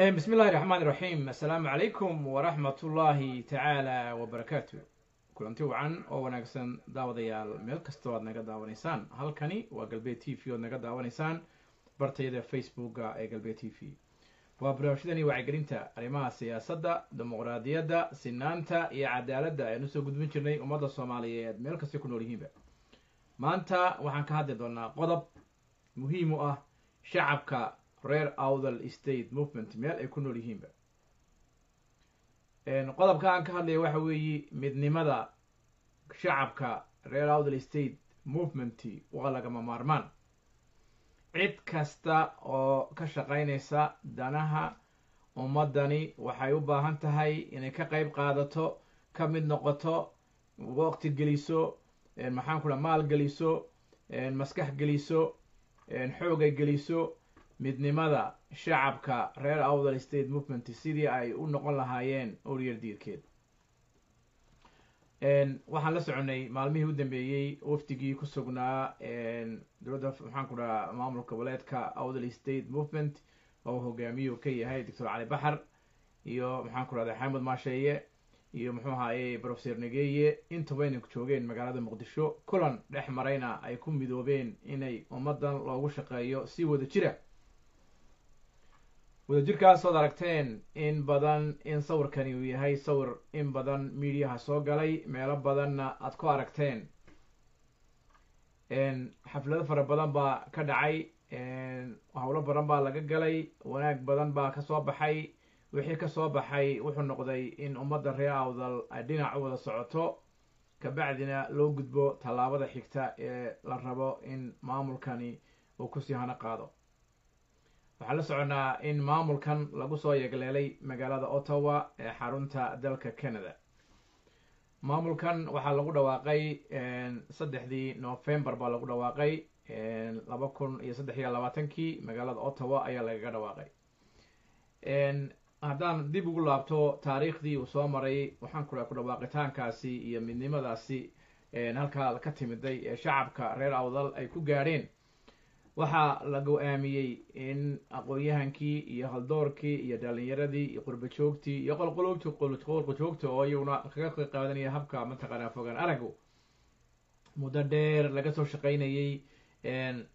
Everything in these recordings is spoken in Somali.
Bismi illahi raxmaan iraxiim. Assalaamu calaykum waraxmat ullaahi tacaala wabarakaatu. Kulanti wacan oo wanaagsan, daawadayaal, meel kastoo aad naga daawanaysaan. Halkani waa Galbeed TV ood naga daawanaysaan bartayda Facebooka ee Galbeed TV. Waa barnaamijyadani wacyigelinta arrimaha siyaasadda, dimuqraadiyadda, sinaanta iyo cadaaladda ayaan usoo gudbin jirnay ummadda Soomaaliyeed meel kastay ku nool yihiinba. Maanta waxaan ka hadli doonaa qodob muhiim u ah shacabka reer Awdal State Movement meel ay ku nool yihiinba. Qodobka aan ka hadlaya waxa weeye midnimada shacabka reer Awdal State Movement waa lagama maarmaan. Cid kasta oo ka shaqaynaysa danaha ummaddani waxay u baahan tahay inay ka qayb qaadato, ka mid noqoto, waqti geliso, maxaan ku dhaha, maal geliso, maskax geliso, xoogay geliso midnimada shacabka reer Awdal State Movement sidii ay u noqon lahaayeen oryar diirkeed. Waxaan la soconay maalmihii u dambeeyey wafdigii ku sugnaa dowladda, maxaan ku dhahaa, maamulka goboleedka Awdal State Movement oo hogaamiyuhu ka yahay Doctor Cali Baxar iyo, maxaan ku rahday, Xaamud Maasheeye iyo, muxuu ahaaye, Professor Negeye. Intaba inay joogeen magaalada Muqdisho, kulan dhex marayna ay ku midoobeen inay ummaddan loogu shaqeeyo si wada jira. Wadajirkaas ood aragteen in badan in sawirkani uu yahay sawir in badan miidiyaha soo galay, meelo badanna aad ku aragteen. Xaflado fara badan baa ka dhacay, howlo badan baa laga galay, wanaag badan baa kasoo baxay. Wixii kasoo baxay wuxuu noqday in ummadda reer Awdal ay dhinac u wada socoto, kabacdina loo gudbo tallaabada xigta ee la rabo in maamulkani uu kusii hano qaado. Waxaan la soconaa in maamulkan lagu soo yegleelay magaalada Ottawa ee xarunta dalka Canada. Maamulkan waxaa lagu dhawaaqay 3dii November baa lagu dhawaaqay 2023-kii, magaalada Ottawa ayaa lagaga dhawaaqay. Haddaan dib ugu laabto taariikhdii uu soo maray, waxaan ku dhawaaqitaankaasi iyo midnimadaasi halkaa ka timiday ee shacabka reer Awdal ay ku gaadheen, waxaa la go-aamiyey in aqoon-yahankii iyo haldoorkii iyo dhalinyaradii iyo qurba joogtii iyo qolqoloogti qolqojoogta oo iyaguna kaga qayb qaadanaya habka mataqaanaa fogaan aragu muddo dheer laga soo shaqaynayey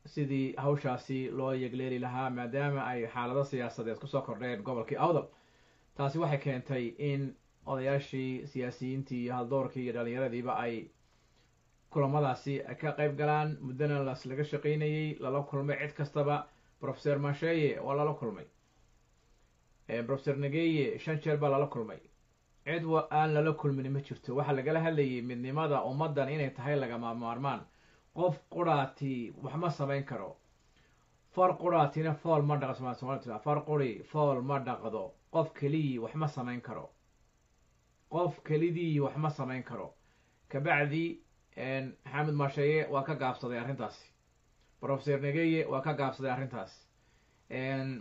sidii hawshaasi loo yegleeli lahaa, maadaama ay xaalado siyaasadeed kusoo kordheen gobolkii Awdal. Taasi waxay keentay in odayaashii, siyaasiyiintii iyo haldoorkii iyo dhalinyaradiiba ay kulamadaasi ka qayb galaan. Muddana las laga shaqaynayey, lala kulmay cid kastaba. Professor Masheye waa lala kulmay, Professor Negeye 5 jeer baa lala kulmay. Cid aan lala kulmin ma jirto. Waxaa lagala hadlayay midnimada ummaddan inay tahay lagama maarmaan. Qof quraati wax ma samayn karo, far quraatina fool ma dhaqo, far quri fool ma dhaqdo. Qof keliyii wax ma samayn karo, qof kelidii wax ma samayn karo. Kabacdi Xaamid Maasheeye waa ka gaabsaday arrintaasi, Professor Negeye waa ka gaabsaday arrintaas.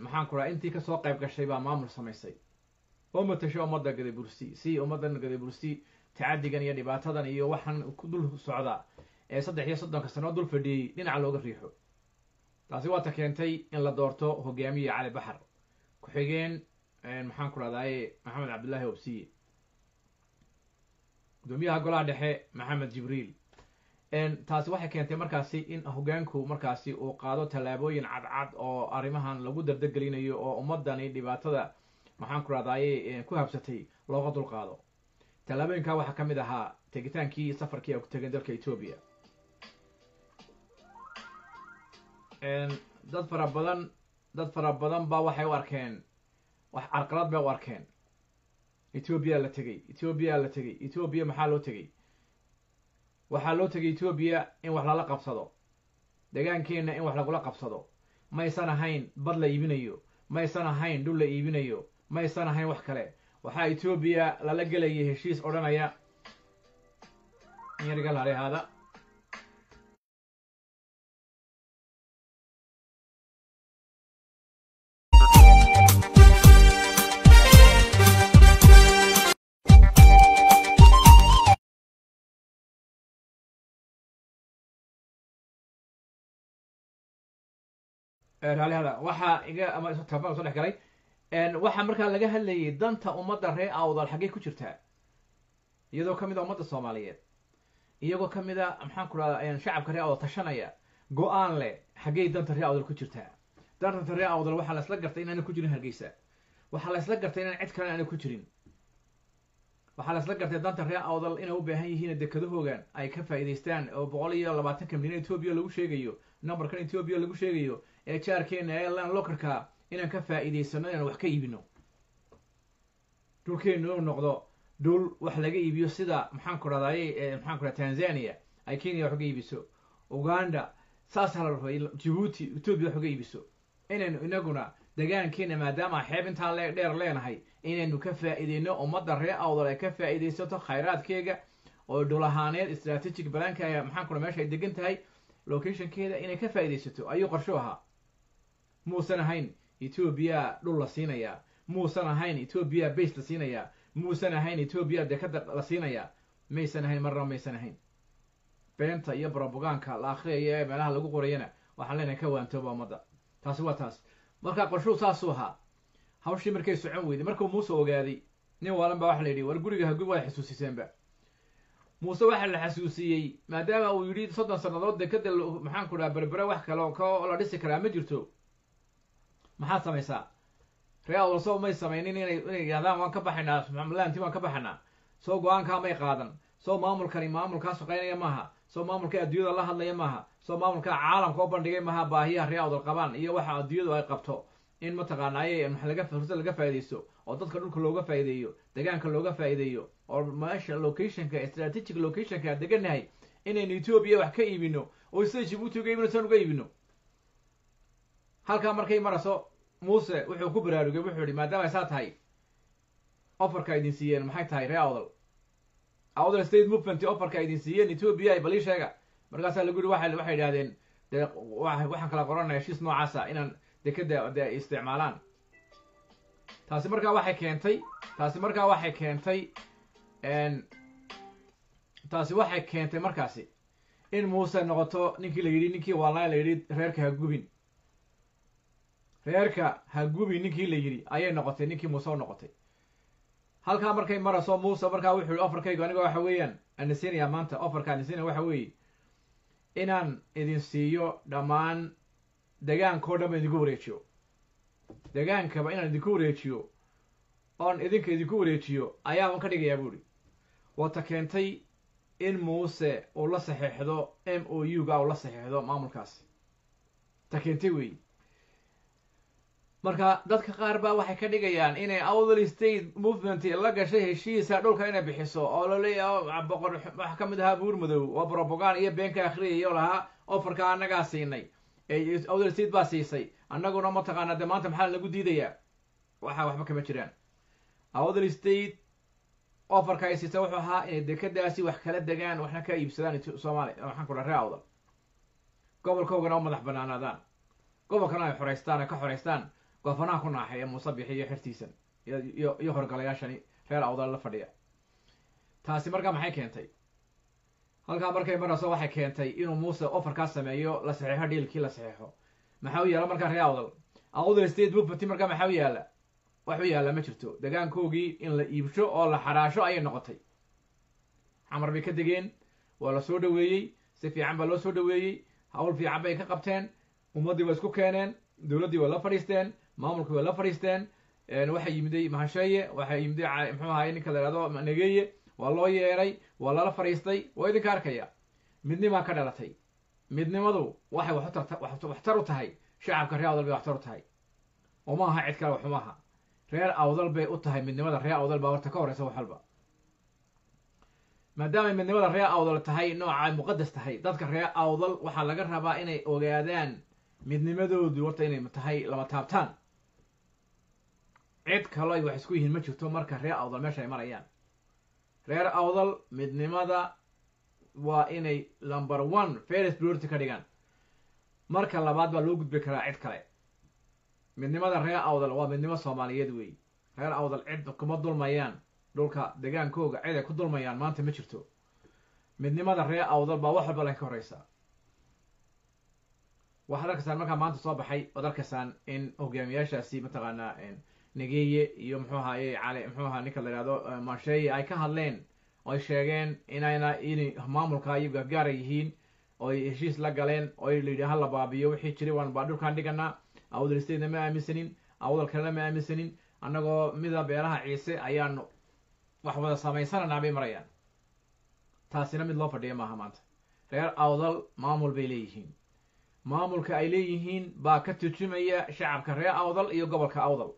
Maxaan ku raha, intii kasoo qayb gashay baa maamul samaysay oo matasho ummadda Gadabursi, si ummaddan Gadabursi tacadigan iyo dhibaatadan iyo waxaan ku dul socda ee 33-ka sano dul fadhiyey dhinaca looga riixo. Taasi waata keentay in la doorto hogaamiye Cali Baxar, ku-xigeen, maxaan ku rahdaye, Maxamed Cabdullaahi Obsiye, gudoomiyaha golaha dhexe Maxamed Jibriil. Taasi waxay keentay markaasi in hogaanku markaasi uu qaado tallaabooyin cadcad oo arrimahan lagu dardagelinayo oo ummadani dhibaatada, maxaan ku rahdaye, ku habsatay looga dul qaado. Tallaabooyinka waxaa ka mid ahaa tegitaankii safarkii ay ku tegeen dalka Etoobiya. Dad fara badan baa waxay u arkeen wax carqalad bay u arkeen. Etoobiya la tegey, Etoobiya la tegey, Etoobiya maxaa loo tegey? Waxaa loo tegay Etoobiya in wax lala qabsado, deegaankeenna in wax lagula qabsado. Maysan ahayn bad la iibinayo, maysan ahayn dhul la iibinayo, maysan ahayn wax kale. Waxaa Etoobiya lala gelayay heshiis odhanaya yariga lahaada. Raallihada, waxaa iga ama telefoon soo dhex galay. Waxaa markaa laga hadlayay danta ummadda reer Awdal xaggey ku jirtaa, iyadoo ka mid a ummadda Soomaaliyeed, iyagoo ka mid a, maxaan ku rahdaa, shacabka reer Awdal tashanaya, go-aan leh. Xaggey danta reer Awdal ku jirtaa? Danta reer Awdal waxaa la isla gartay inaana ku jirin Hargeysa. Waxaa la isla gartay inaan cid kalena aana ku jirin. Waxaa la isla gartay danta reer Awdal inay u baahan yihiin dekedahoogan ay ka faa'iidaystaan, oo 120-ka milyan Etoobiya lagu sheegayo, numberkan Etoobiya lagu sheegayo ee jaarkeena ee landlockerka, inaan ka faa'iidaysano, inaan wax ka iibino, dhulkeenu inuu noqdo dhul wax laga iibiyo, sida, maxaan ku rahdaye, maxaan ku rahda, Tanzania ay Kenya wax uga iibiso, Uganda saasaa la rabay, Jabuuti Etoobiya wax uga iibiso, inaynu inaguna degaankeena, maadaama xeeb intaa le dheer leenahay, inaynu ka faa'iideyno, ummadda reer Awdal ay ka faa'iidaysato khayraadkeega oo dhul ahaaneed, strategic planka, maxaan ku raha, meesha ay degan tahay, locationkeeda inay ka faa'iidaysato ayuu qorsho ahaa. Muusan ahayn Etoobiya dhul la siinayaa, muusan ahayn Etoobiya base la siinayaa, muusan ahayn Etoobiya dekada la siinayaa, maysan ahayn, marnaba maysan ahayn. Beenta iyo bropaganka la akriyayo ee meelaha lagu qorayana waxaan leenahay ka waantooba ummadda. Taasi waa taas. Marka qorshuhu saasuu ahaa. Hawshii markay socon weyday, markuu Muuse ogaaday, nin waalan baa waxa la yidhi, "War guriga hagu waad xasuusiseenba." Muuse waxaa la xasuusiyey, maadaama uu yidhi 30 sannadood dekada, maxaan ku dhaha, Berbere wax kale ko la dhisi karaa ma jirto, maxaad samaysaa? Reer Awdal soo may samaynin inay yidhahdaan waan ka baxaynaa lanti, waan ka baxaynaa? Soo go-aankaa may qaadan? Soo maamulkani maamulkaa shaqaynaya maaha? Soo maamulka adduunyada la hadlaya maaha? Soo maamulka caalamka oo bandhigay maaha baahiyaha reer Awdal qabaan iyo waxa adduunyadu ay qabto, in mataqaanaaye laga fursad laga faaidaysto oo dadka dhulka looga faa'iideeyo, degaanka looga faa'iideeyo, oo meesha locationka, strategic locationka aan deganahay, inaynu Etoobiya wax ka iibino, oo sida Jibuuti uga iibino san uga iibino? Halkaa markay maraso, Muuse wuxuu ku baraarugay, wuxuu yihi, maadaama ay saa tahay, offerka idin siiyeen maxay tahay reer Awdal, Awdal State Movement? Offerka idin siiyeen Etoobiya bal ii sheega. Markaasaa lagu yihi, waxay idhahdeen, dee waxaan kala qoranaya heshiis noocaasa inaan dekeda de isticmaalaan. Taasi markaa waxay keentay, taasi waxay keentay markaasi in Muuse noqoto ninkii la yidhi, ninkii waalnaa la yidhi, "Reerka ha gubin, reerka ha gubin," ninkii la yidhi ayay noqotay, ninkii Muuse u noqotay. Halkaa markay maraso, Muuse markaa wuxuu yihi, offerkaygu aniga waxa weeyaan ana siinayaa maanta, offerka ana siinaya waxa weeye inaan idin siiyo dhammaan degaanka o dhan ba idinku wareejiyo, degaankaba inaan idinku wareejiyo, oon idinka idinku wareejiyo ayaaban ka dhigayaa, bu ihi. Wata keentay in Muuse uu la saxeexdo MOU ga, uu la saxeexdo maamulkaasi, ta keentay weeyi. Marka dadka qaar baa waxay ka dhigayaan inay Awdal State Movement la gashay heshiisa dhulka inay bixiso, oo laleeyahay boqor wax ka mid ahaa Buur Madow oo propaganda iyo been ka akhriyay oo lahaa offerka annagaa siinay, Awdal State baa siisay, annaguna mataqaana de maanta maxaa lagu diidayaa? Waxa waxba kama jiraan. Awdal State offerka ay siisay wuxuu ahaa inay dekadaasi wax kala degaan, waxna ka iibsadaan Soomaaliya, waxaan ku dhaha reer Awdal, gobolkoogana u madax banaanaadaan, gobolkana ay xoreystaan, ay ka xoreystaan goofanaha ku naaxay ee Muuse Bixi iyo xertiisan iyo horgalayaashani reer Awdal la fadhiya. Taasi markaa maxay keentay? Halkaa markay marayso, waxay keentay inuu Muuse offerkaa sameeyo, la saxeexo dealkii la saxeexo. Maxaa u yaala markaa reer Awdal, Awdal State Movement? Markaa maxaa u yaala? Wax u yaalla ma jirto. Degaankoogii in la iibsho oo la xaraasho ayay noqotay. Xamar bay ka degeen, waa la soo dhaweeyey, si fiican baa loo soo dhaweeyey, hawl fiican bay ka qabteen, ummaddii waa isku keeneen, dowladdii waa la fadhiisteen, maamulkii waa la fadhiisteen. Waxaa yimiday Mahasheeye, waxaa yimiday, muxuu ahaay, ninka la ihahdo Nageeye, waa loo yeeray, waa lala fadhiistay, waa idinka arkaya. Midnimaa ka dhalatay. Midnimadu waxay waxtar u tahay shacabka reer Awdal bay waxtar u tahay, uma aha cid kale, waxumaha reer Awdal bay u tahay. Midnimada reer Awdal baa horta ka horeysa wax walba. Maadaamay midnimada reer Awdal tahay nooca muqadas tahay, dadka reer Awdal waxaa laga rabaa inay ogaadaan midnimadoodu horta inay tahay lama taabtaan. Cid kaloo ay wax isku yihiin ma jirto. Marka reer Awdal meesha ay marayaan, reer Awdal midnimada waa inay number one first priority ka dhigaan. Marka labaad baa loo gudbi karaa cid kale. Midnimada reer Awdal waa midnimo Soomaaliyeed weey. Reer Awdal cid kuma dulmayaan dhulka degaankooga, cid ay ku dulmayaan maanta ma jirto. Midnimada reer Awdal baa wax walba laga ka horeysaa. Waxaad arkaysaan markaa maanta soo baxay, waad arkaysaan in hogaamiyaashaasi mataqaanaa Negeeye iyo muxuu ahaye Cali, muxuu ahaa ninka la yihahdo Mansheeye, ay ka hadleen oo ay sheegeen inayna in maamulka iyo gargaara yihiin oo ay heshiis la galeen oo la yidhi hala baabiyo wixii jiray, waan baa dhulkaan dhiganaa. Awdal Statena ma aaminsanin, Awdal kalena ma aaminsanin, annagoo mida beelaha Ciise ayaanu wax wada samaysananaa bay marayaan. Taasina mid loo fadhiya maaha. Maanta reer Awdal maamul bay leeyihiin. Maamulka ay leeyihiin baa ka turjumaya shacabka reer Awdal iyo gobolka Awdal.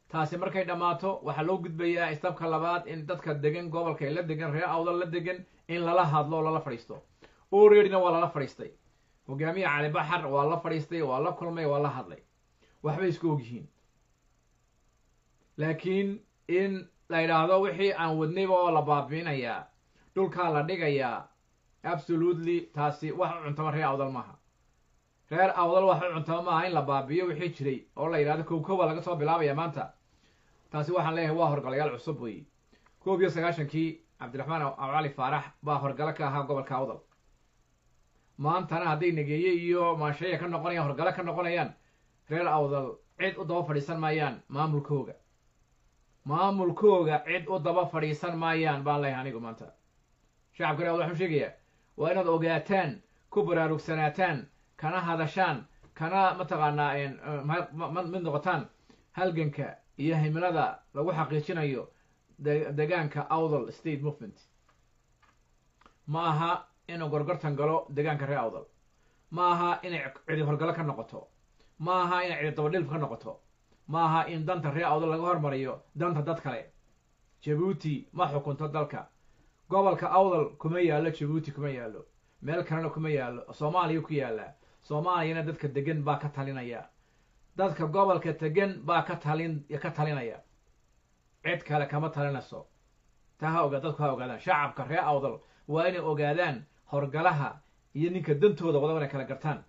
Taasi markay dhammaato, waxaa loo gudbayaa stepka labaad, in dadka degan gobolka ee la degan reer Awdal la degan in lala hadlo o lala fadhiisto. Alreadyna waa lala fadhiistay. Hogaamiya Cali Baxar waa la fadhiistay, waa la kulmay, waa la hadlay, waxbay isku ogyihiin. Laakiin in la yidhaahdo wixii aan wadnayba oo la baabiinayaa, dhulkaa la dhigayaa, absolutely taasi wax u cuntama reer Awdal maaha. Reer Awdal wax u cuntama maaha in la baabiyo wixii jiray oo la yidhahdo kow kow baa laga soo bilaabaya maanta. Taasi waxaan leeyahay waa horgalayaal cusub wey. 91-kii Cabdiraxmaan Cali Faarax baa horgalo ka ahaa gobolka Awdal. Maantana hadday Negeeye iyo Maasheeya ka noqonayaan horgalo ka noqonayaan, reer Awdal cid u daba fadhiisan maayaan. Maamulkooga cid u daba fadhiisan maayaan baan leeyahay anigu. Maanta shacabka reer Awdal waxaan sheegayaa waa inaad ogaataan, ku baraarugsanaatan, kana hadashaan, kana mataqaanaa mid noqotaan halganka iyo himilada lagu xaqiijinayo degaanka Awdal State Movement. Ma aha inuu gorgortan galo degaanka reer Awdal, ma aha inay cidi horgalo ka noqoto, ma aha inay cidi dabadhilf ka noqoto, ma aha in danta reer Awdal laga hormariyo danta dad kale. Jabuuti ma xukunto dalka. Gobolka Awdal kuma yaallo Jabuuti, kuma yaallo meel kalena kuma yaallo, Soomaaliya ku yaallaa. Soomaaliyana dadka degan baa ka talinaya, dadka gobolka degan baa ka talinaya, cid kale kama talinayso. Taa ha ogaa dadku, ha ogaadaan. Shacabka reer Awdal waa inay ogaadaan horgalaha iyo ninka dantooda wada inay kala gartaan.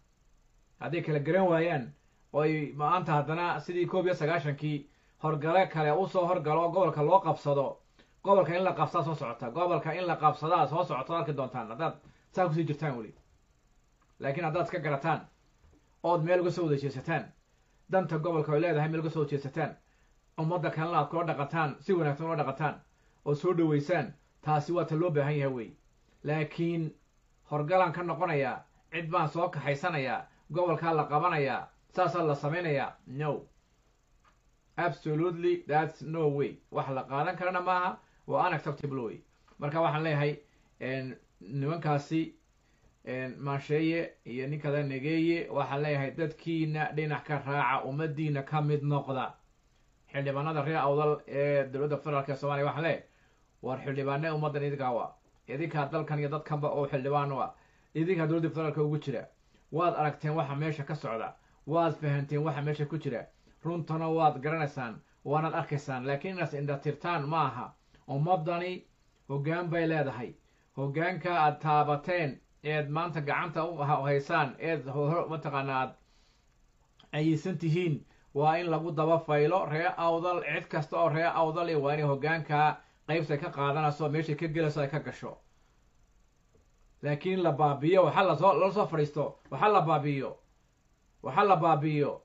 Hadday kala garan waayaan oo ay maanta haddana sidii 91-kii horgale kale usoo horgalo oo gobolka loo qabsado, gobolka in la qabsadaa soo socota, gobolka in la qabsadaa soo socota, arki doontaan haddaad saa kusii jirtaan weli. Laakiin haddaad iska garataan ood meel uga soo wada jeesataan danta gobolka oy leedahay, meel uga soo jeesataan, ummadda kalena aad kula dhaqataan, si wanaagsan ula dhaqataan oo soo dhaweysaan, taasi waa ta loo baahan yahay wey. Laakiin horgalaan ka noqonayaa, cid baan soo kaxaysanayaa, gobolkaa la qabanayaa, saasaa la samaynayaa, no, absolutely that's no way. Wax la qaadan karana maaha, waa unacceptable way. Marka waxaan leeyahay nimankaasi Maansheeye iyo ninkada Negeeye, waxaan leeyahay dadkiina dhinac ka raaca, ummadiina ka mid noqda. Xildhibaanada reer Awdal ee dowladda federaalka ee Soomaliya waxaan leeyahay, war xildhibaane ummaddan idinkaa wa idinkaa dalkan iyo dadkanba oo xildhibaan u ah, idinkaa dowladda federaalka ugu jira. Waad aragteen waxa meesha ka socda, waad fahanteen waxa meesha ku jira, runtana waad garanaysaan, waanaad arkaysaan. Laakiin inaas indhatirtaan ma aha. Ummaddani hoggaan bay leedahay. Hoggaanka aad taabateen eed maanta gacanta u haysaan eed mataqaana aad ayeysan tihiin waa in lagu daba faylo. Reer Awdal, cid kasta oo reer Awdali waa inay hoggaanka qaybta ka qaadanayso, meeshay ka gelayso ay ka gasho. Laakiin la baabiyo waxa lasoo lala soo fadhiisto, waxa la baabiiyo, waxa la baabiiyo,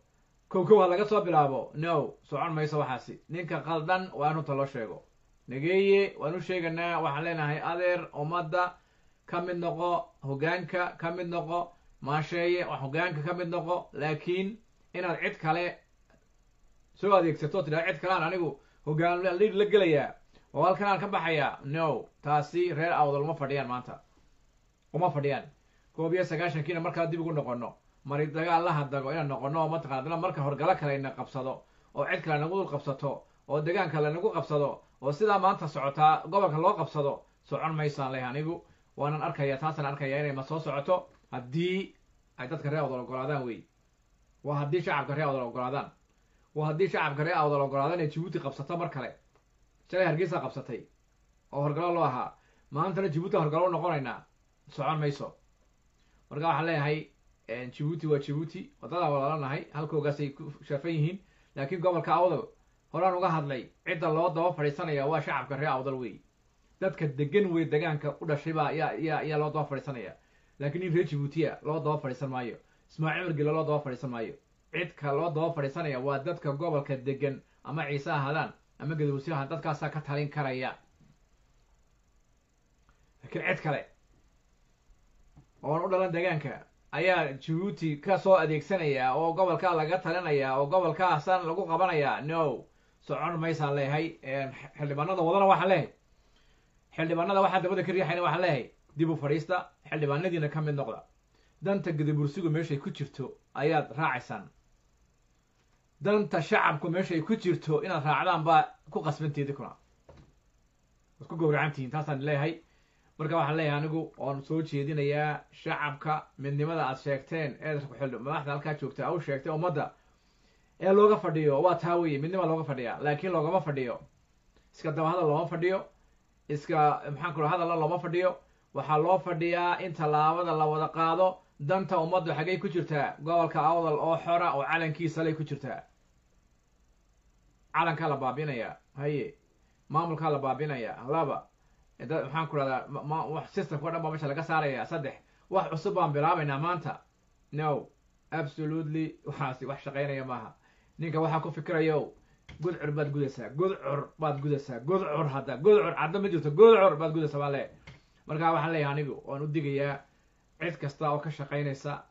kow kow ha laga soo bilaabo, no, socon mayso waxaasi. Ninka qaldan waa in runta loo sheego. Negeeye waan u sheeganaa, waxaan leenahay adeer, ummadda ka mid noqo, hoggaanka ka mid noqo. Maasheeye, hoggaanka ka mid noqo. Laakiin inaad cid kale soo adeegsato, tidhahdo cid kale aan anigu hoggaan liid la gelayaa oo halkan aan ka baxayaa, no, taasi reer Awdal uma fadhiyaan maanta, uma fadhiyaan. 91-kiina markaa dib ugu noqono, mari dagaal la hadago inaan noqono oo mataqana adna marka horgalo kale ina qabsado oo cid kale nagu dul qabsato oo degaanka lanagu qabsado oo sidaa maanta socotaa gobolka loo qabsado, socon maysaan leh anigu. Waanan arkaya, taasaan arkaya inay ma soo socoto haddii ay dadka reer Awdal ogolaadaan wey. Waa haddii shacabka reer Awdal ogolaadaan, waa haddii shacabka reer Awdal ogolaadaan inay Jabuuti qabsato mar kale. Shalay Hargeysa qabsatay oo horgalo loo ahaa, maantana Jabuuti horgalo u noqonaynaa, socon mayso. Marka waxaan leeyahay Jabuuti waa Jabuuti, waddadaan walaalanahay, halkoogaasay ku shafan yihiin. Laakiin gobolka Awdal horaan uga hadlay, cidda loo daba fadhiisanaya waa shacabka reer Awdal wey, dadka degan wey, degaanka u dhashay baa yaa loo daba fadhiisanaya. Laakiin nin reer Jabuutiya loo daba fadhiisan maayo, Ismaaciil Cumar Gele loo daba fadhiisan maayo. Cidka loo daba fadhiisanaya waa dadka gobolka degan, ama Ciise ahaadaan ama Gadabuursi ahaan, dadkaasaa ka talin karaya. Laakiin cid kale oon u dhalan deegaanka ayaa Jabuuti ka soo adeegsanaya oo gobolkaa laga talinaya oo gobolkaasan lagu qabanayaa, no, socon maysaan leeyahay. Xildhibaanada wadana waxaan leeyahay, xildhibaanada waxaa dabada ka riixayna waxaan leeyahay, dib u fadhiista, xildhibaanadiina ka mid noqda. Danta Gadabursigu meeshay ku jirto ayaad raacaysaan, danta shacabku meeshay ku jirto inaad raacdaan baa ku qasbanteedi, kuna waad ku gowracantihiin, taasaan leeyahay. Marka waxaan leeyahay anigu oon soo jeedinayaa shacabka, midnimada aad sheegteen ee madaxda halkaa joogta u sheegtay ummadda ee looga fadhiyo waa taa weye. Midnima looga fadhiyaa, laakiin loogama fadhiyo iska daba hadal, looma fadhiyo iska, maxaan ku hadalla, looma fadhiyo. Waxaa loo fadhiyaa in tallaabada la wada qaado. Danta ummaddu xaggay ku jirtaa? Gobolka Awdal oo xora oo calankiisa lay ku jirtaa. Calankaa la baabinayaa, haye, maamulkaa la baabinayaa, laba, maxaan ku rahdaa, systemka o dhan baa mesha laga saaraya, saddex, wax cusub baan bilaabaynaa maanta. No, absolutely, waxaasi wax shaqaynaya maaha. Ninka waxaa ku fikirayo, gudcur baad gudaysaa, gudcur baad gudaysaa, gudcur hadda, gudcur caddo ma jirto, gudcur baad gudaysaa baan leeyahay. Marka waxaan leeyahay anigu oon u digayaa cid kasta oo ka shaqaynaysa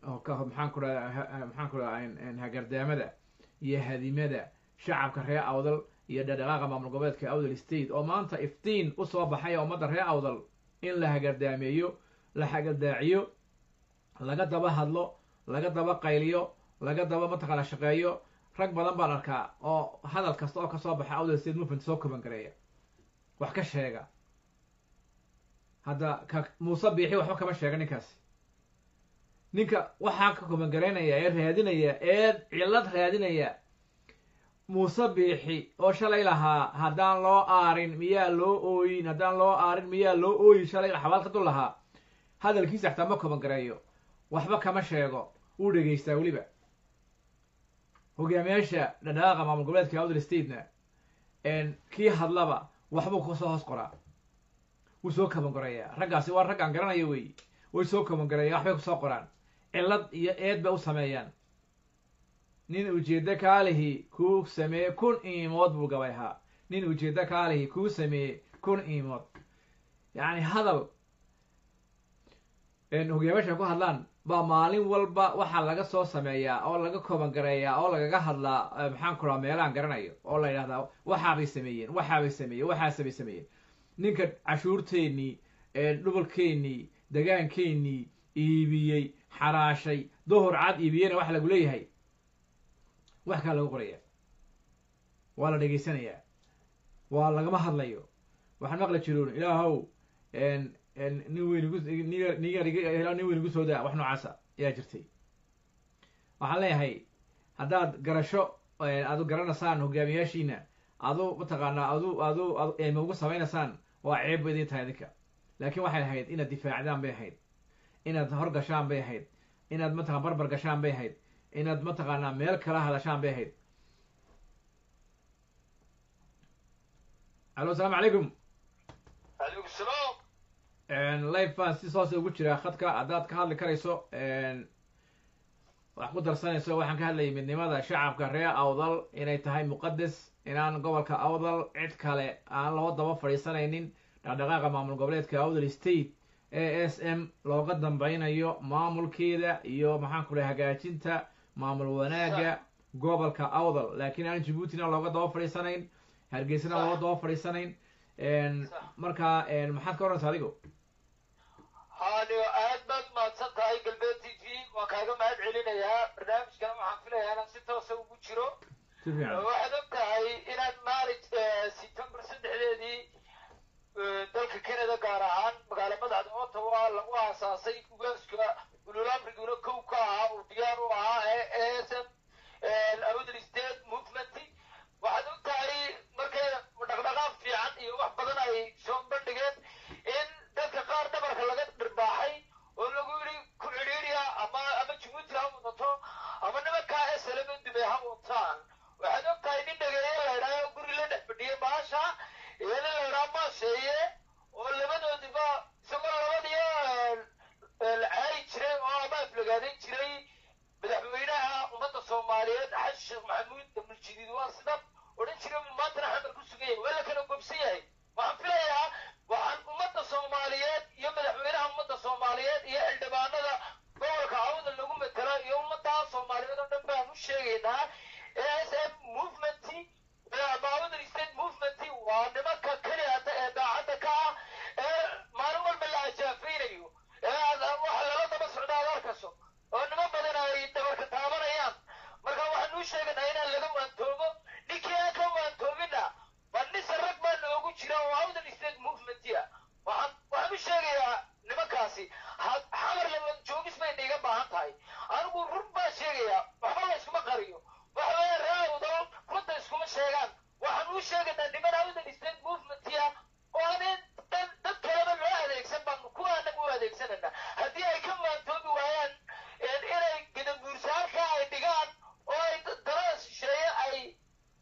oo ka, maxaan ku rahda, maxaan ku rahaa, hagardaamada iyo hadimada shacabka reer Awdal iyo dhadhaqaaqa maamul goboleedka Awdal State oo maanta iftiin usoo baxay ummadda reer Awdal, in la hagardaameeyo, la hagardaaciyo, laga daba hadlo, laga daba qayliyo, laga daba mataqaana shaqeeyo. Rag badan baan arkaa oo hadal kasta oo kasoo baxa Awdal State Movement soo koban gareeya, wax ka sheega. Hadda ka Muuse Biixi waxba kama sheega ninkaasi. Ninka waxaa ka koban garaynaya ee raadinaya ee cillad raadinaya Muuse Biixi oo shalay lahaa "Haddaan loo aarin miyaa loo ooyin? Haddaan loo aarin miyaa loo ooyin?" shalay xabaal ka dul lahaa, hadalkiisa xataa ma koban gareeyo, waxba kama sheego, wuu dhegaystaa. Weliba hogaamiyaasha dhadhaaqa maamul goboleedka Awdal Statena kii hadlaba waxbuu kasoo hoos qoraa, wuu soo kaban gareeyaa. Raggaasi waa rag aan garanayo wey, way soo kaban gareeya, waxbay kusoo qoraan, cillad iyo eed bay u sameeyaan. Nin ujeeddo kaalihi kuu sameeye kun iimood buu gabayhaa. Nin ujeeddo kaalihi kuu sameeye kun iimood. Yacni hadal hogaamiyaasha ku hadlaan baa maalin walba waxaa laga soo sameeyaa oo laga koban gareeyaa oo lagaga hadlaa, maxaan ku rahaa, meelaan garanayo oo la yidhahdaa waxaabay sameeyeen, waxaabay sameeyeen, waxaasabay sameeyeen. Ninka cashuurteennii, dhubalkeennii, degaankeenii iibiyey, xaraashay, duhur cad iibiyeyna waxa lagu leeyahay wax kaa lagu qoraya, waa la dhegaysanayaa, waa lagama hadlayo. Waxaan maqli jiroon, "Ilaahow nin weyn igu nin weyn igu soo daa." Wax noocaasa ayaa jirtay. Waxaan leeyahay, haddaad garasho aadu garanaysaan hogaamiyaashiina, adu mataqaanaa adu eema ugu samaynaysaan, waa ceeb ba idin tahay idinka. Laakiin waxay ahayd inaad difaacdaan bay ahayd, inaad horgashaan bay ahayd, inaad mataqana barbar gashaan bay ahayd, inaad mataqaanaa meel kala hadashaan bay ahayd. Alo, asalaamu calaykum. Calaykum salaam. Live baan si soose ugu jiraa khadka. Haddaad ka hadli karayso, wax ku darsanayso, waxaan ka hadlayay midnimada shacabka reer Awdal inay tahay muqadas, inaan gobolka Awdal cid kale aan loo daba fadhiisanaynin, dhaqdhaqaaqa maamul goboleedka Awdal State ASM looga dambaynayo maamulkeeda iyo, maxaan ku dhahay, hagaajinta maamul wanaaga gobolka Awdal, laakiin aan Jabuutina looga daba fadhiisanayn, Hargeysana looga daba fadhiisanayn. Marka maxaad ka odhanaysa adigu? Haaniyo, aad baad mahadsan tahay. Galbeed TV waan kaaga mahad celinayaa. Barnaamijkana waxaan filayaa inaan si toosa ugu jiro. Si fiican. Waxaad og tahay inaan maalin September 3-deedii dalka Canada, gaar ahaan magaala madaxda Ottawa, lagu aasaasay, ugaaska ulul amriguna kow ka ahaa, uu diyaar u ahaa ASM, Awdal State Movement. Waxaad og tahay markay dhaqdhaqaaq fiican iyo wax badan ay soo bandhigeen in dadka qaar dhabarka laga dhirbaaxay oo lagu yidhi ku cidhiidhiya, ama Jabuuti ha wadato ama nimankaa SLM Dubay ha wataan. Waxaad og tahay nin Dhageeye la idhaayo guri la dhex fadhiyay baasha iyo nin la idhaha Maasheeye oo labadoodiba isagoo labadiyo la caayi jiray oo ama aflagaadan jiray madaxweynaha ummadda. Ummadda Soomaaliyeed, Xasan Sheekh Maxamuud Damuljadiid waa sida odhan jiray, maantana Xamar ku sugan yahay, waa la kala gobsan yahay. Waxaan filayaa, waxaan ummadda Soomaaliyeed iyo madaxweynaha ummadda Soomaaliyeed iyo xildhibaanada gobolka Awdal lagu matalo iyo ummadda Soomaaliyeed oo dhan baan u sheegaynaa, ASM movement ama Awdal State Movement waa nimanka keliya ee daacadda ka ah ee maalin walba la ajaafaynayo ee waxa lala daba socda aad arkayso oo niman badan ay dabarka taabanayaan. Marka waxaan u sheegaynaa inaan laga waantoobo. Ninkii aan ka waantoobina waa nisa rag baa noogu jira oo Awdal State Movement ah. Waxaan u sheegayaa nimankaasi, Xamar la wada joogis bay iga baahan tahay. Anigu run baan sheegayaa, waxba la iskuma qariyo. Waxa weeye, reer Awdal runta iskuma sheegaan. Waxaan u sheegaynaa niman Awdal State Movement ah oo aan dad kaleba loo adeegsan baanu kuwa anagu u adeegsanayna. Haddii ay ka waantoobi waayaan inay Gadabuursa halkaa ay dhigaan oo ay darada shisheeye ay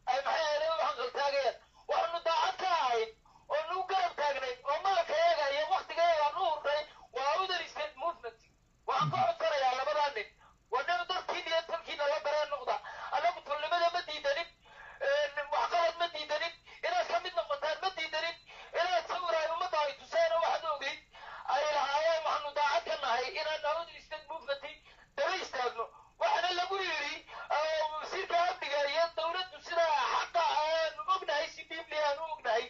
maxay ahayd u hanqaltaagayaan, waxaanu daacad ka ahayn oo nagu garab taagnayn oo maalkayaga iyo waktigayaga aan u hurnay waa Awdal State Movement. Waxaan ka codsanayaa labadaa nin, waa nin dalkiina iyo talkiina la dareen noqda. Annagu tolnimada ma diidanin, waxqabad ma diidanin, inaad ka mid noqotaan ma diidanin, inaad sawir ay ummadda ay tuseen oo waxaad ogeyd ay lahaayeen waxaanu daacad ka nahay inaan Awdal State Movement daba istaagno. Waxaana lagu yidhi wasiirka amniga iyo dowladdu sida xaqa aanu ognahay, si dhiibli aanu ognahay,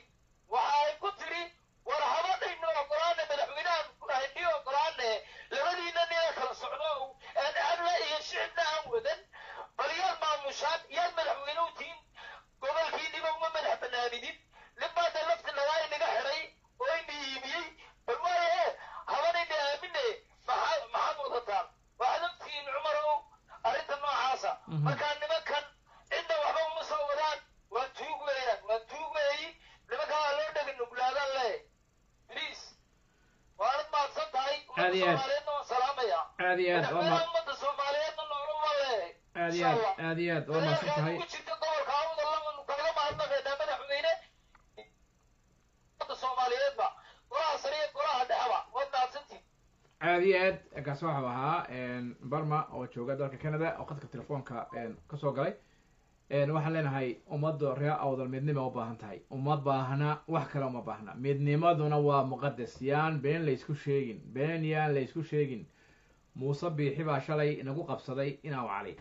waxa ay ku tiri: "War habadhaynu ogolaane, madaxweynahan haynii ogolaane, labadiina nina kala socdo aan amna iyo shicibna aan wadan, bal yaad maamushaan, yaad madaxweyne u tihiin? Gobolkiiniba uma madax banaanidin. Nin baa de lafti nagaa inaga xidhay oo ina iibiyey. Bal waaye habanayna aamine, maxaad wadataan?" Waxaad ogtihiin, Cumarow, arrinta noocaasa. Markaa nimankan cidna waxba uma soo wadaan, waa tuug weeyaan, waa tuug weeyi. Nimankaa waa loo dhega nuglaadaan le, please. Waanad mahadsan tahay. Aad Ummadda iyo aad. Soomaaliyeedna waan salaamayaa. Aad iyo aad waa Madaxweynaha ummadda Soomaaliyeedna noolo waa leeyahay. Aad iyo aad, aad iyo aad waa mahadsan tahay. Ugu jirta gobolka Awdal waanu kaaga mahadnaqaynaa, madaxweyne, ummadda Soomaaliyeedba, golaha sare iyo golaha dhexeba, waad mahadsantihin. Aad iyo aad. Kaasi waxau ahaa Barma oo jooga dalka Canada oo khadka telefoonka kasoo galay. Waxaan leenahay ummadda reer Awdal midnima u baahan tahay, uma baahna wax kale, uma baahna. Midnimaduna waa muqadas. Yaan been laysku sheegin, been yaan laysku sheegin. Muuse Biixi baa shalay inagu qabsaday inaa cali.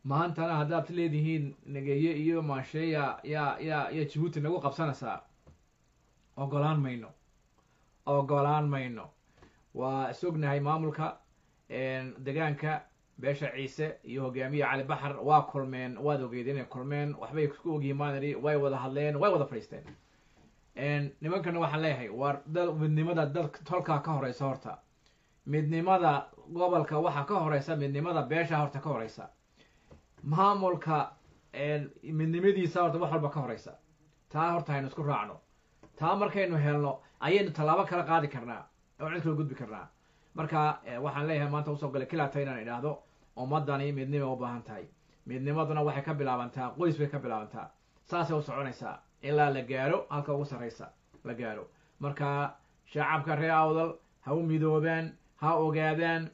Maantana haddaad leedihiin Nageeye iyo Maansheeya yaa Jabuuti nagu qabsanaysaa, ogolaan mayno, ogolaan mayno. Waa isognahay maamulka degaanka beesha Ciise iyo hogaamiye Cali Baxar waa kulmeen, waad ogeyd inay kulmeen, waxbay isku ogyihiin maanari, way wada hadleen, way wada fadhiisteen. Nimankana waxaan leeyahay, waar dad midnimada dad tolkaa ka horeysa horta, midnimada gobolka waxaa ka horeysa midnimada beesha horta ka horeysa, maamulka midnimadiisa horta wax walba ka horeysa. Taa horta haynu isku raacno. Taa markaynu helno ayaynu tallaabo kala qaadi karnaa oo cid kala gudbi karnaa. Marka waxaan leeyahay, maanta usoo galay kilata inaan idhaahdo ummadani midnima u baahan tahay. Midnimaduna waxay ka bilaabantaa qoys bay ka bilaabantaa, saasay u soconaysaa ilaa la gaaro halka ugu sarreysa la gaaro. Marka shacabka reer Awdal ha u midoobaan, ha ogaadaan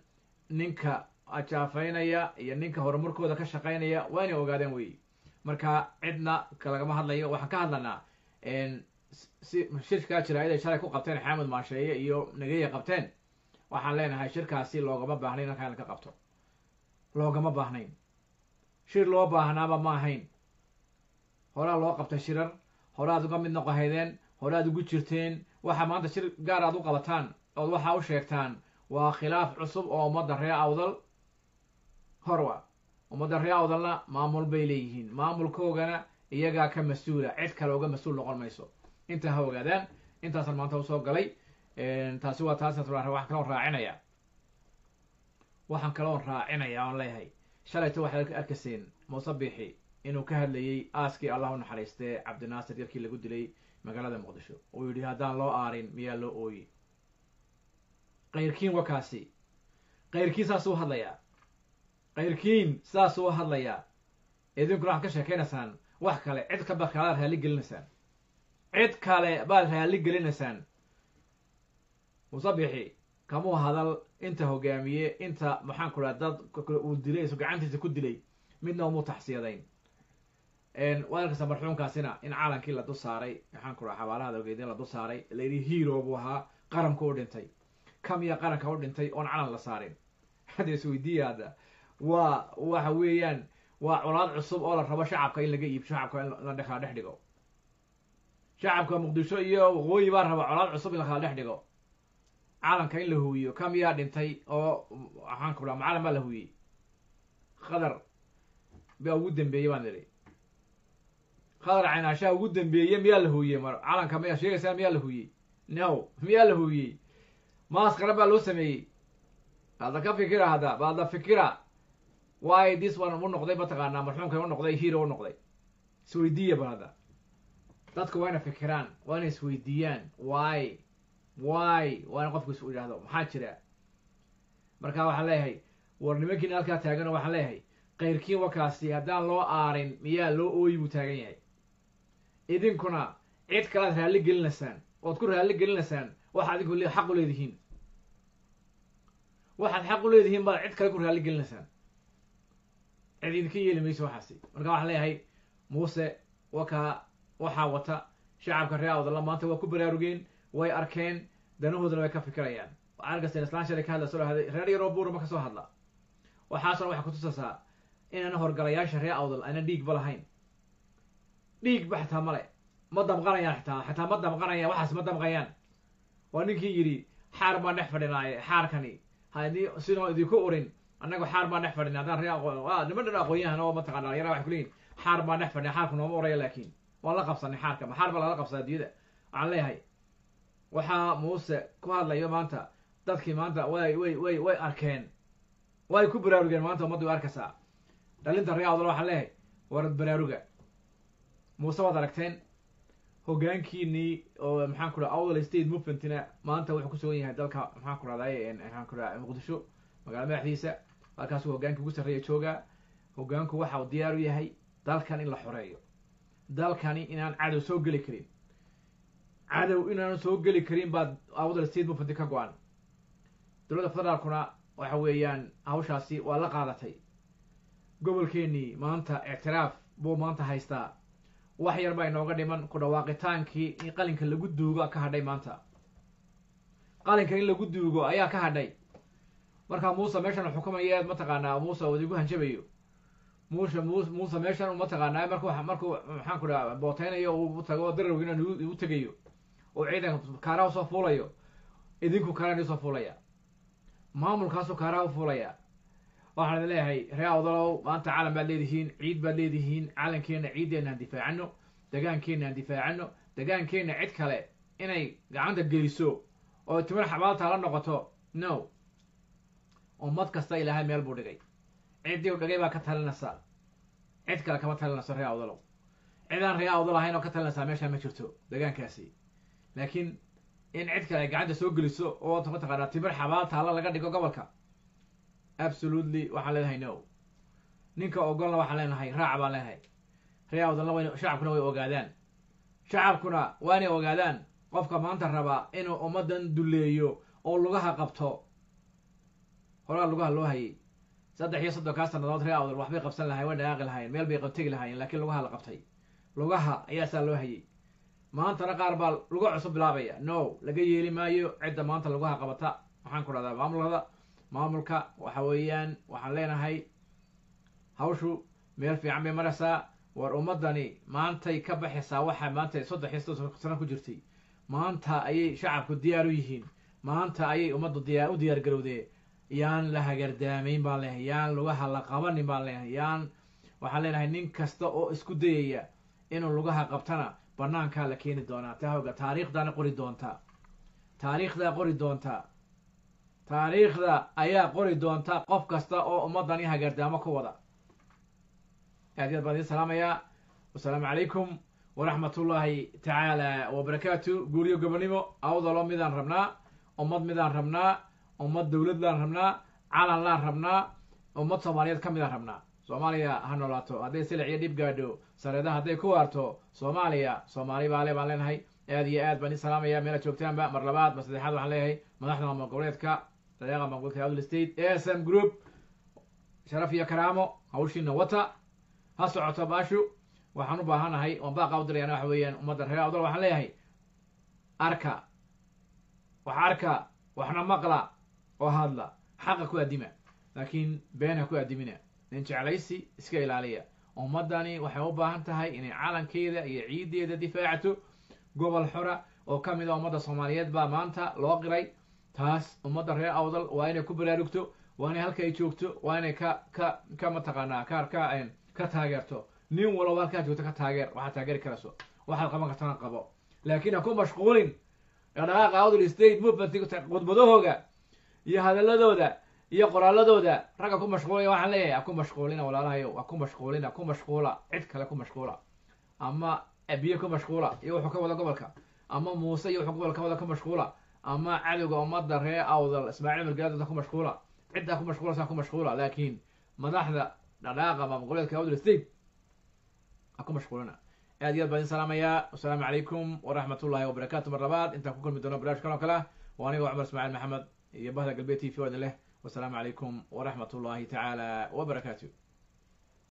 ninka ajaafaynaya iyo ninka horumarkooda ka shaqaynaya, waa inay ogaadaan weyi. Marka cidna lagama hadlayo, waxaan ka hadlanaa si shirkaa jaraa'id ay shalay ku qabteen Xaamud Maasheeye iyo Nageeye qabteen. Waxaan leenahay shirkaasi loogama baahnayn halkaa in ka qabto, loogama baahnayn. Shir loo baahnaaba ma ahayn. Horaa loo qabtay shirar, horaad uga mid noqohaydeen, horaad ugu jirteen. Waxa maanta shir gaar aad u qabataan ood waxaa u sheegtaan waa khilaaf cusub oo ummadda reer Awdal horwa. Ummadda reer Awdalna maamul bay leeyihiin, maamulkoogana iyagaa ka mas-uula, cid kale uga mas-uul noqon mayso. Intaa ha ogaadaan. Intaasaan maanta usoo galay. Taasi waa taas. Waxaan kaloon raacinaya, waxaan kaloon raacinaya oon leeyahay, shalayto waxaad arkayseen Muuse Biixi inuu ka hadlayey aaskii, Allah u naxariistee, Cabdinaasir yarkii lagu dilay magaalada Muqdisho. Uu yidhi: "Haddaan loo aarin miyaa loo ooyi?" Kayrkiin wakaasi, kayrkiin saasuu hadlayaa, kayrkiin saasuu hadlayaa. Idinkuna waxaad ka sheekaynaysaan wax kale. Cid kaba kalaad raalli gelinaysaan, cid kale baad raalli gelinaysaan. Muuse Biixi Kamuu hadal inta hogaamiye, inta, maxaan ku dhaha, dad uu dilay, isu gacantiisa ku dilay, midna umuu taxsiyadayn. Waad arkaysaa marxuumkaasina in caalankii la dul saaray, maxaan ku dhaha, xabaalaha ogeydin la dul saaray, layidhi hero buu ahaa, qaranku u dhintay. Kamiya qaranka u dhintay oon calan la saarin? Hadda isweydiiya. Hadda waa waxa weeyaan waa colaad cusub oo la rabo shacabka in laga iibsho, shacabka in la kala dhex dhigo. Shacabka Muqdisho iyo waqooyi baa raba colaad cusub in la kala dhex dhigo, calanka in la huwiyo. Kamiyaa dhintay oo, waxaan ku dhaha, macalan baa la huwiyey? Khadar baa ugu dambeeyey baan idhi. Khadar Caynaashaha ugu dambeeye miyaa la huwiyey? Mar calanka miyaa sheegaysaa? Miyaa la huwiyey? No, miyaa la huwiyey? Maas qaran baa loo sameeyey. Hadda ka fikira, hadda baadda fikira. Why this one u noqday, mataqaanaa, marxuumkan u noqday hero u noqday? Isweydiiya bal hadda. Dadku waa ina fikiraan, waa ina isweydiiyaan why, waa in qofku is yidhaahdo maxaa jira. Marka waxaan leeyahay, war nimankiina halkaa taagan, waxaan leeyahay kayrkiin wakaasi haddaan loo aarin miyaa loo ooyi buu taagan yahay. Idinkuna cid kalead raalli gelinaysaan ood ku raalli gelinaysaan waxa adinku xaq u leedihiin. Waxaad xaq u leedihiin baad cid kale ku raalli gelinaysaan. Cid idinka yeeli mayso waxaasi. Marka waxaan leeyahay, Muuse wakaa waxaa wata. Shacabka reer Awdalla maanta waa ku baraarugeen, way arkeen, danahoodana way ka fikirayaan. Waxaan arkaysa islaan shalay ka hadla soo lahday reer yaroo Buurama ka soo hadla. Waxaasna waxay kutusaysaa inaana horgalayaasha reer Awdal ayna dhiigba lahayn, dhiigba xitaa male, ma damqanayaan xitaa ma damqanayaan, waxaas ma damqayaan. Waa ninkii yidhi xaar baan dhex fadhinaaye, xaarkani haddii sinoo idinku urin, annagu xaar baan dhex fadhina. Haddaan reer niman dhan aqoon-yahan oo mataqana dhalinyara waxay kuleeyihin xaar baan dhex fadhina, xaarku nooma uraya, laakiin waan la qabsanay xaarka. Ma xaar baa lala qabsadaa adduunyada? Waxaan leeyahay, waxaa Muuse ku hadlayo maanta, dadkii maanta way arkeen, way ku baraarugeen. Maanta ummaddu way arkaysaa. Dhalinta reer Awdal waxaan leeyahay, war baraaruga. Muuse waad aragteen, hoggaankiinii oo, maxaan ku dhaha, Awdal State Movementina maanta wuxuu ku sugan yahay dalka, maxaan ku rahday, maxaan ku dhaha, Muqdisho, magaalada madaxdiisa. Halkaasuu hoggaanki ugu sarreeya joogaa. Hoggaanku waxa uu diyaar u yahay dalkan in la xoreeyo, dalkani inaan cadow soo geli karin. Cadow inaanu soo geli karin baad Awdal State Movement ka go-an. Dowladda federaalkuna waxa weeyaan hawshaasi waa la qaadatay. Gobolkeenii maanta ictiraaf buu maanta haystaa. Wax yar baa inooga dhiman ku dhawaaqitaankii, in qalinka lagu duugo ka hadhay. Maanta qalinka in lagu duugo ayaa ka hadhay. Markaa Muuse meeshan xukumaya, mataqaanaa, Muuse uu idigu hanjabayo, Muuse meeshan, mataqaanaa, markuu, maxaan ku dhaha, booteynayo, uu tago darawgina igu tegayo oo ciidanka kaaraha usoo fuulayo, idinku kaaraan isoo fuulaya, maamulkaasuu kaaraha u fuulaya. Waxaan idin leeyahay, reer Awdalow, maanta calan baad leedihiin, ciid baad leedihiin. Calankeena, ciiddeenna aan difaacano, degaankeena aan difaacano. Degaankeena cid kale inay gacanta geliso oo timir xabaaltaa la noqoto, no. Ummad kasta Ilaahay meel buu dhigay, ciddii u dhigay baa ka talinaysa, cid kale kama talinayso. Reer Awdalow, cidaan reer Awdal ahayn oo ka talinaysaa meeshaa ma jirto, degaankaasi. Laakiin in cid kale ay gacanta soo geliso oo, mataqaanaa, timir xabaal taalla laga dhigo gobolka, absolutely waxaan leenahay no. Ninka ogolna waxaan leenahay raaca baan leenahay. Reer Awdalna way, shacabkuna way ogaadaan, shacabkuna waa inay ogaadaan qofka maanta rabaa inuu ummaddan duleeyo oo lugaha qabto. Horaa lugaha loo hayay 33-kaa sanadood. Reer Awdal waxbay qabsan lahayen, way dhaqaaqi lahayen, meel bay tegi lahaayeen, laakiin lugaha la qabtay, lugaha ayaa saa loo hayay. Maantana qaar baa luga cusub bilaabaya. No, laga yeeli maayo cidda maanta lugaha qabata. Waxaan ku dhahdaa maamulada, maamulka waxa weeyaan waxaan leenahay hawshu meel fiican bay maraysaa. War ummadani maantay ka baxaysaa waxa maanta 33 sano ku jirtay. Maanta ayay shacabku diyaar u yihiin, maanta ayay ummaddu diyaar u diyaar garowdee. Yaan la hagardaamayn baan leenahay, yaan lugaha la qabanin baan leenahay. Yaan, waxaan leenahay, nin kasta oo isku dayaya inuu lugaha qabtana banaankaa la keeni doonaa. Tahowga taariikhdana qori doontaa, taariikhdaa qori doontaa, taariikhda ayaa qori doonta qof kasta oo ummadani hagardaamo ku wada. Aad iyo aad baan idiin salaamayaa. Wasalaamu calaykum waraxmat ullaahi tacaala wabarakaatu. Guuriyo gobonimo. Awdalo midaan rabnaa, ummad midaan rabnaa, ummad dowlad laan rabnaa, calan laan rabnaa, ummad Soomaaliyeed ka midaan rabnaa. Soomaaliya ha noolaato. Hadday silic iyo dhib gaadho, sareedaha hadday ku waarto, Soomaaliya Soomaali baale baan leenahay. Aad iyo aad baan idin salaamaya meelaad joogtaanba. Mar labaad, mar saddexaad waxaan leeyahay Madaxda maamul goboleedka dareeqa maamul goboleedka Awdal State, ASM Group, sharaf iyo karaamo, hawshiina wata, ha socoto baashu. Waxaan u baahanahay oon baaqa u dirayana waxa weeyaan ummadda reer Awdal waxaan leeyahay: arka wax, arka waxna, maqla oo hadla, xaqa ku addima, laakiin been ha ku addimina, nin jeclaysi iska ilaaliya. Ummaddani waxay u baahan tahay inay calankeeda iyo ciiddeeda difaacto. Gobol xora oo ka mid a ummadda Soomaaliyeed baa maanta loo qiray. Taas ummadda reer Awdal waa inay ku baraarugto, waa inay halka ay joogto, waa inay ka mataqaanaa ka taageerto. Nin walba halkaa joogto ka taageer waxaad taageeri karayso, waxaad qaban kartana qabo, laakiin ha ku mashquulin dhaqdhaqaaqa Awdal State Movement khudbadahooga iyo hadaladooda iyo qoraaladooda. Ragga ku mashquulaya waxaan leeyahay: ha ku mashquulina, walaalahayow, ha ku mashquulina. Ku mashquula cid kale, ku mashquula ama Abiye ku mashquula iyo wuxuu ka wada gobolka, ama Muuse iyo wuxuu gobolka ka wada ku mashquula, ama cadowga ummadda reer Awdal Ismaaciil Margaadada ku mashquula. Ciddaa ku mashquulaysaa ku mashquula, laakiin madaxda dhaqdhaqaaqa maamul goboleedka Awdal State ha ku mashquulina. Aad iyo aad baan idin salaamayaa. Wasalaamu calaykum waraxmat ullahi wabarakaatu. Mar labaad intaan ku kulmi doono barnaamij kan oo kale ah, waa aniga Cumar Ismaaciil Maxamed iyo bahda Galbeed TV oo idin leh wasalaamu calaykum waraxmat ullahi tacaala wabarakaatu.